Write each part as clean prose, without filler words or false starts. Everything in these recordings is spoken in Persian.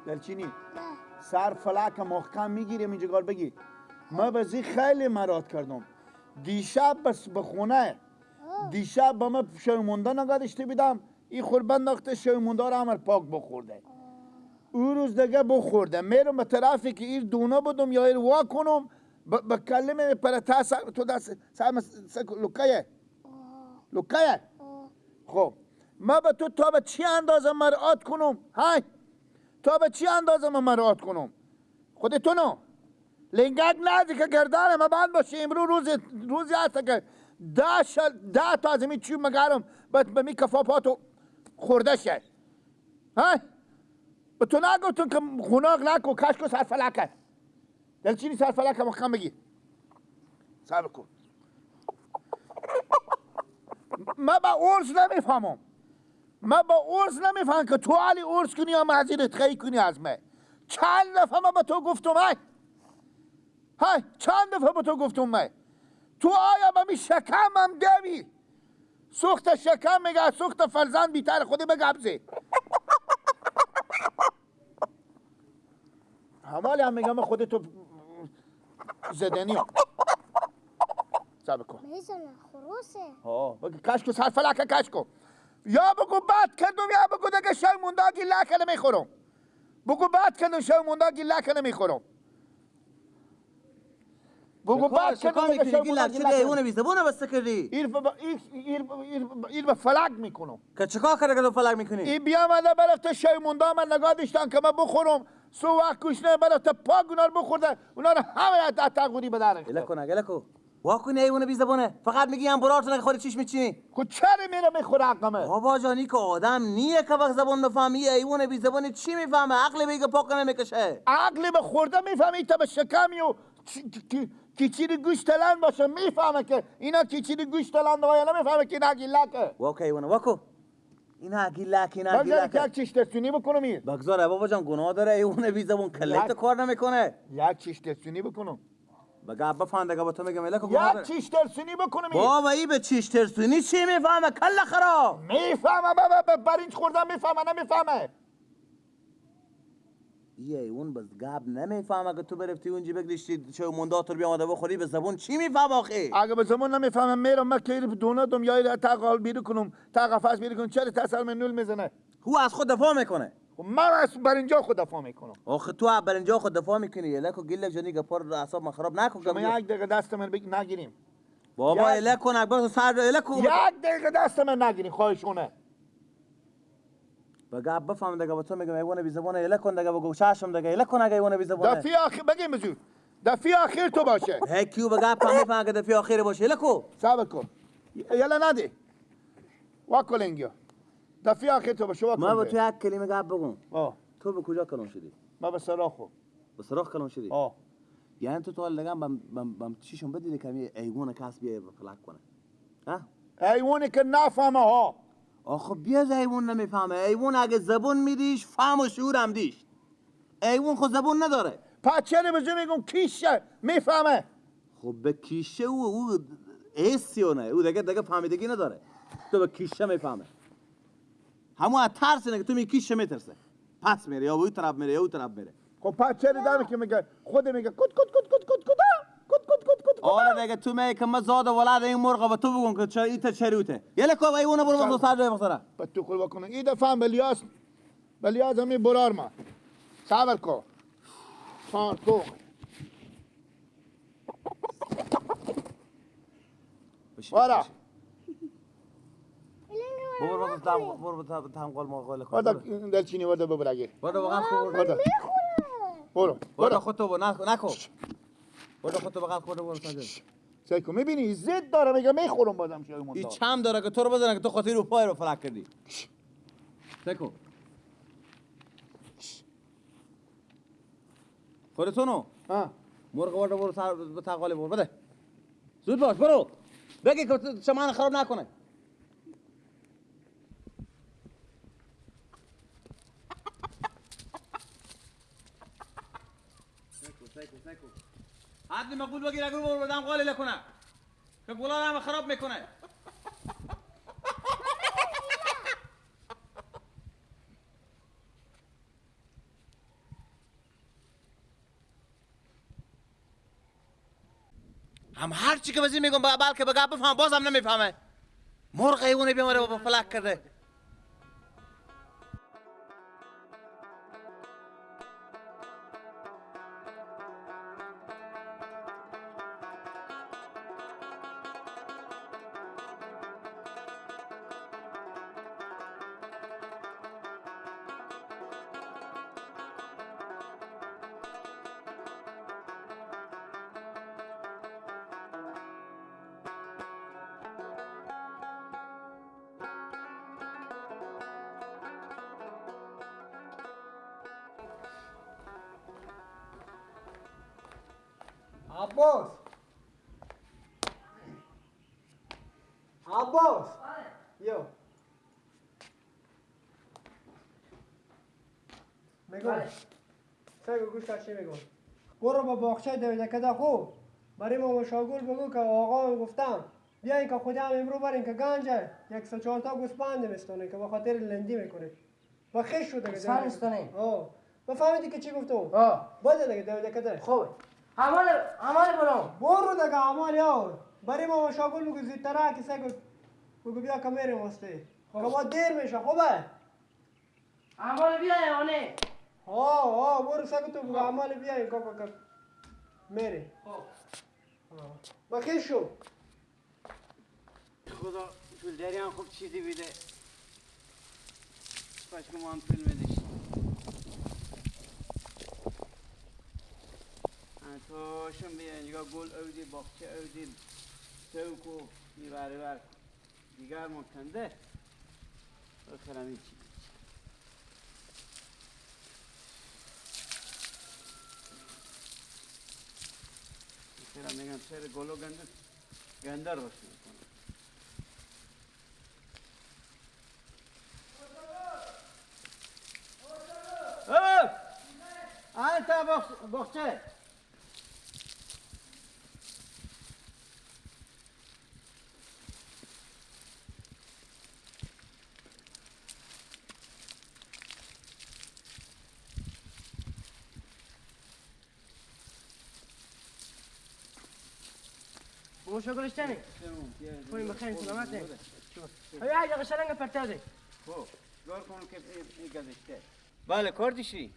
دلچینی سر فلک محکم میگیریم اینجا گار بگی. ما بزی خیلی مراد کردم دیشب بس به خونه دیشب با ما شوی مونده نگاه بیدم این خوربند ناخته شوی مونده رو همه پاک بخورده او روز دیگه بخورده میرم به طرفی که ایر دونه بودم یا ایر وا کنم به کلمه میپره تو دست سر لکایه لکایه. خب ما به تو تا به چی اندازه مرعات کنم؟ های تا به چی اندازه ما مرعات کنم؟ خودتونو لنگک نزی که گردن ما بند باشه. امرو روزی هست که ده تا از این چوب مگرم به می کفا پاتو خورده شه. های به تو نگفتم که خناق نکن کش کن سرفلکه دلچینی سرفلکه مخم بگیر صبر کن. من با عرض نمیفهمم، من با عرض نمیفهم که تو علی عرض کنی یا معذرت خواهی کنی از من. چند دفعه من به تو گفتم های های چند دفعه به تو گفتم من تو آیا به می شکمم دوی سوخت شکم میگه سوخت فرزند بیتر خودی بگبزه. همالی هم میگم خودتو زدنی هم صبر کن میزنه خروسه. ها بگو کش کن سر فلکه کش کن یا بگو بد کردم یا بگو دیگه شای مونده گیله نمیخورم. بگو بد کردم شای مونده گیله نمیخورم. بگو بد کردم دیگه شای مونده گیله ایونه بی زبونه بسته کردی. ایر به فلک میکنم که چیکار کرده که تو فلک میکنی؟ این بیامده برفته شای مونده من نگاه داشتم که من بخورم سو وقت کشنه برفته پاک اونا رو بخورده اونا رو همه تقوری به در اله کن اله کن واکنی ایونه بی زبونه فقط میگی هم برارتونه که خودت چیش میچینی. خود چرا میره میخوره عقمه؟ بابا جانی که آدم نیه که وقت زبان بفهمی ایونه بی زبونه چی میفهمه؟ عقل بگه پاک نمیکشه. عقل به خورده میفهمه تا به شکمی و کیچیر گوشت تلند باشه میفهمه که اینا کیچیر گوشت تلند و یا نمیفهمه که اینا گیلکه. واکه ایونه واکو اینا گیلک اینا گیلک. یک چیش ترسونی بکنم این بگذاره بابا جان گناه داره ایونه بی زبون کلیت کار نمیکنه. یک چیش ترسونی بکنم بگه بفهم دیگه با تو میگم الکو گناه داره. یک چیش ترسونی بکنم این بابا ای به چیش ترسونی چی میفهمه؟ کله خراب میفهمه بابا برنج خوردن میفهمه نمیفهمه. یه اون بس گاب نمیفهمه که تو برفتی اونجا بگریشتی چه مونداتور بیامده بخوری به زبون چی میفهمه آخه؟ اگه به زبون نمیفهمه میرم من که دونه دوم یا تا بیرو کنم تا قفس بیرو کنم چرا تا سر من نول میزنه؟ هو از خود دفاع میکنه. خب من از برنجا خود دفاع میکنم. آخه تو برنجا خود دفاع میکنی الکو گیلک جانی گپار اعصاب من خراب نکن. شما یک دقیقه دست من بگ نگیریم بابا الکو نگبر سر الکو یک دقیقه دست من نگیریم خواهشونه. بگه بفهم دیگه با تو میگم ایوان بی زبانه اله کن دیگه بگو چشم دیگه اله کن اگه ایوان بی زبانه. دفعه آخر بگیم بزود دفعه آخر تو باشه. هی کیو بگه فهم که دفعه آخر باشه اله کو صبر کن یلا ندی واکل اینجا دفعه آخر تو باشه واکل. ما با تو یک کلمه گپ بگم. تو به کجا کلام شدی؟ ما به سراخو. به سراخ کلام شدی؟ یعنی تو تا لگم بم چیشون بدی که ایوان کس بیای فلک کنه. ها؟ ایوانی که نفهمه ها. آخه بیاز ایوان نمیفهمه. ایوان اگه زبون میدیش فهم و شعور هم دیش. ایوان خود زبون نداره. پس چرا بزن میگم کیشه میفهمه؟ خب به کیشه او ایسیونه او دیگه فهمیدگی نداره. تو به کیشه میفهمه. همون از ترس اینه که تو می کیشه میترسه. پس میره یا اون طرف میره یا اون طرف میره. خب پس چرا دمی که میگه خود میگه کت کت کت کت کت کت کت کت کت کت. آره دیگه تو میگه که ما زاد ولد این مرغ به تو بگم که چرا ایت چروته. یله کو ایوونه برو بخو سر جای بخسره. به تو خود بکنه این دفعه بلیاس بلیاس همی برار ما. صبر کن. صبر کن. آره. برو بخو تام برو تام قول ما قول. وردا دلچینی وردا ببرگه. وردا واقعا خو وردا. برو برو خودتو نکو. برو خودتو بغل خورده برو سنجر. سیکو میبینی زد داره میگه میخورم بازم شای مونده. این چم داره که تو رو بزنه که تو خاطر رو پای رو فلک کردی. سیکو. خودتونو. ها. مرغ ورده برو سر به تقاله برو بده. زود باش برو. بگی که چمن خراب نکنه. سیکو عدل مقبول بگیر اگر برو بدم قال لکنه که گلار هم خراب میکنه. هم هر چی که بزی میگم بلکه بگه بفهم بازم نمیفهمه. مرغ حیوان بیماره با فلک کرده. عباس عباس یو میگم سگو گوش کن چی میگم. برو با باغچه دویده کده خوب برای ما شاگل بگو که آقا گفتم بیاین که خودم امرو برین که گنجه یک سه چهار تا گوسفند میستونه که به خاطر لندی میکنه با خش شده که گوسفند آه بفهمیدی که چی گفتم؟ آه بده دیگه دویده کده خوب عمال عمال برو برو دیگه عمال یاو برای ما شاگل بگو زودتر که سگو بگو بیا که میریم واسه که با دیر میشه. خوبه عمال بیا آنه ها ها برو سگو تو بگو عمال بیا که میریم. خب بخیر شو خدا پول هم خوب چیزی بیده کاش که ما هم پول میداشتیم. توشم بیا اینجا گل اودی باغچه اودی سوکو میبره بر دیگر مکنده آخرم هیچی. آخرم میگم سر گلو گنده گنده روشن میکنم. آنتا باغچه وشو قلشتني؟ خوي بخير سلامتك. هيا حاجة غشلنga پرتازي. خب گار کنم که این گذشته. بله کار دیشی؟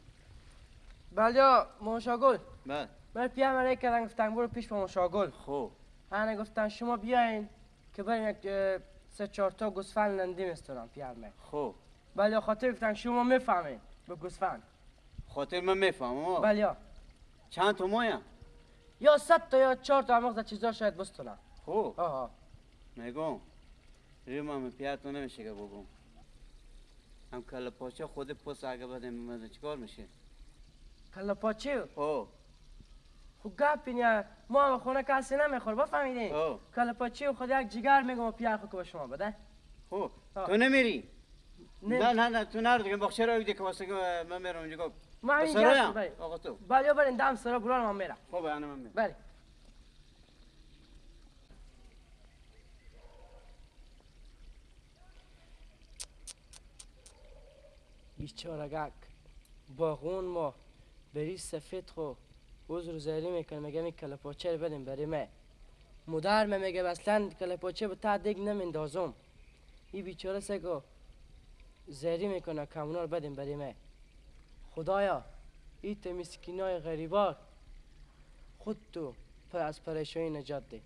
بله ماشاگل. بله. من پیام علیه کردن گفتن برو پیش با ماشاگل. خب. انا گفتن شما بیاین که بریم یک سه چهار تا گوسفند لندیم استوران پیام. خب. بله خاطر گفتن شما میفهمین به گوسفند. خاطر من میفهمم. بله. چند تا مایم؟ یا 100 تا یا 4 تا مغز چیزا شاید بستونم. خب. آها. میگم روی من پیاتو نمیشه که بگم. هم کله پاچه خود پس اگه بدم من چیکار میشه؟ کله پاچه؟ خب. خب گپ اینه ما هم خونه کسی نمیخور بفهمیدین؟ کله پاچه خود یک جگر میگم و پیار خو که به شما بده. خب تو نمیری؟ نه نه نه تو نرو دیگه باغچه رو دیگه که واسه من میرم اونجا. ما اینجا بله. آقا تو. بله برین دم سرا برو من میرم. خب انا من میرم. بله. بیچارگک باغون ما بری سفید خو عذر زری میکنه میگه می کله پاچه رو بدیم برای من. مادر من میگه اصلا کله پاچه به تا دیگ نمیندازم. این بیچاره سگو زری میکنه کمونا رو بدیم برای من. خدایا ایت مسکینای غریبار خود تو پر از پریشانی نجات ده.